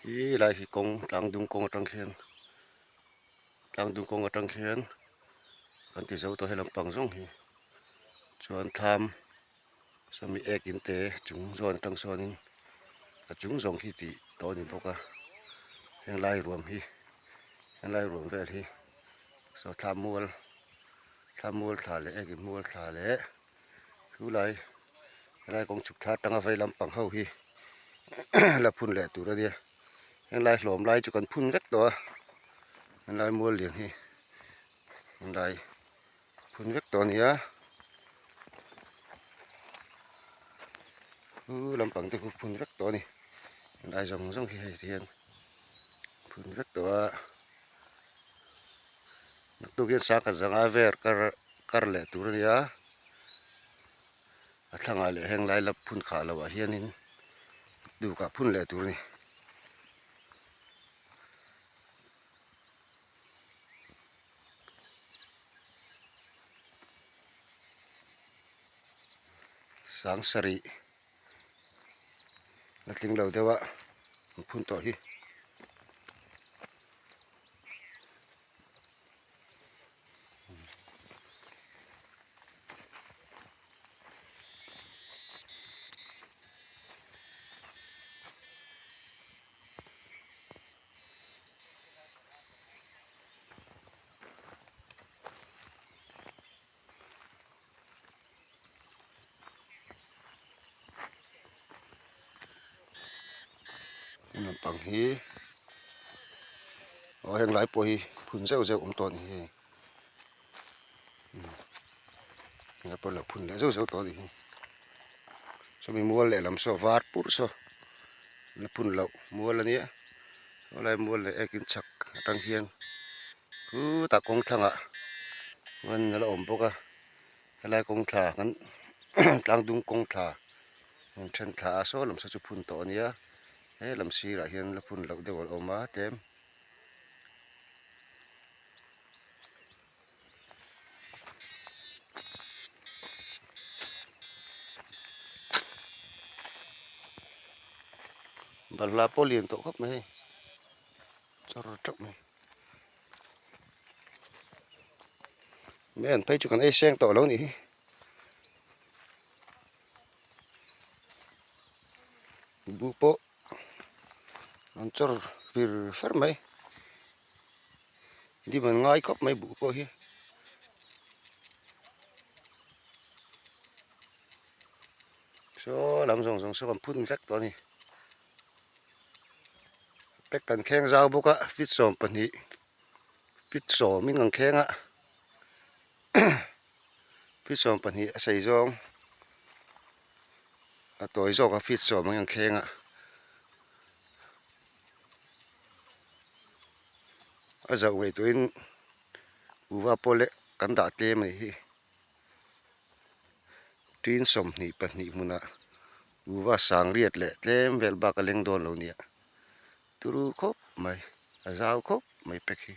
Hi lai hi kawng tlang dung kawng atang khian tlang dung kawng atang khian kan ti zo tawh he lampang zawng hi chuan thlam sawmi ek in te chung zawn atang sawn in a chung zawng khi tih tawh a ni bawk a heng lai ruam hi heng lai ruam vel hi saw thlam mual thlam mual thla leh ek in mual thla leh chu lai helai kawng chhuk thla atanga vei lampang ho hi la phun leh tur a nia helai hlawm lai chu kan phun vek tawh a helai mual lian hi helai phun vek tawh a ni a khu lampang te khu phun vek tawh a ni helai zawng zawng hi hei hian phun vek tawh a naktuk hian sangha zanga vel kar kar leh tur a nia a thlangah leh heng lai la phun khah loh ah hianin duk ah phun leh tur a ni. Sang sarih la tling lo deuh a an phun tawh hi. Lampang hi aw heng lai pawh hi phun zeuh zeuh awm tawh a ni hei helai pawh lo phun leh zeuh zeuh tawh a ni hi sawmi mual lehlam saw var purh saw la phun loh mual a nia helai mual leh ekin chhak atang hian khutah kawng thlangah chuan a la awm bawk a helai kawng thla kan tlang dung kawng thla an then thla a saw lam saw chu phun tawh a nia he lam sirah hian la phun loh deuh a awm a tlem. Balhla pawh lian tawh khawp mai hei chawr teuh mai men phei chu kan ei seng tawh lo nih hi buh pawh an chawr vir fer mai dim an ngai khawp mai buh pawh hi. Saw lam zawng zawng saw kan phun vek tawh a ni pack kan kheng zau bawk a feet 12 feet 10 in kan kheng a feet 12 a sei zawng a tawi zawk a feet 10 ang an kheng a a zauh ngei turin kuhva pawh leh kan dah tlem a nih hi. Tin 22 hmunah kuhva sang riat leh tlem vel bak a leng dawn lo nia turu khawp mai a zau khawp mai pack hi.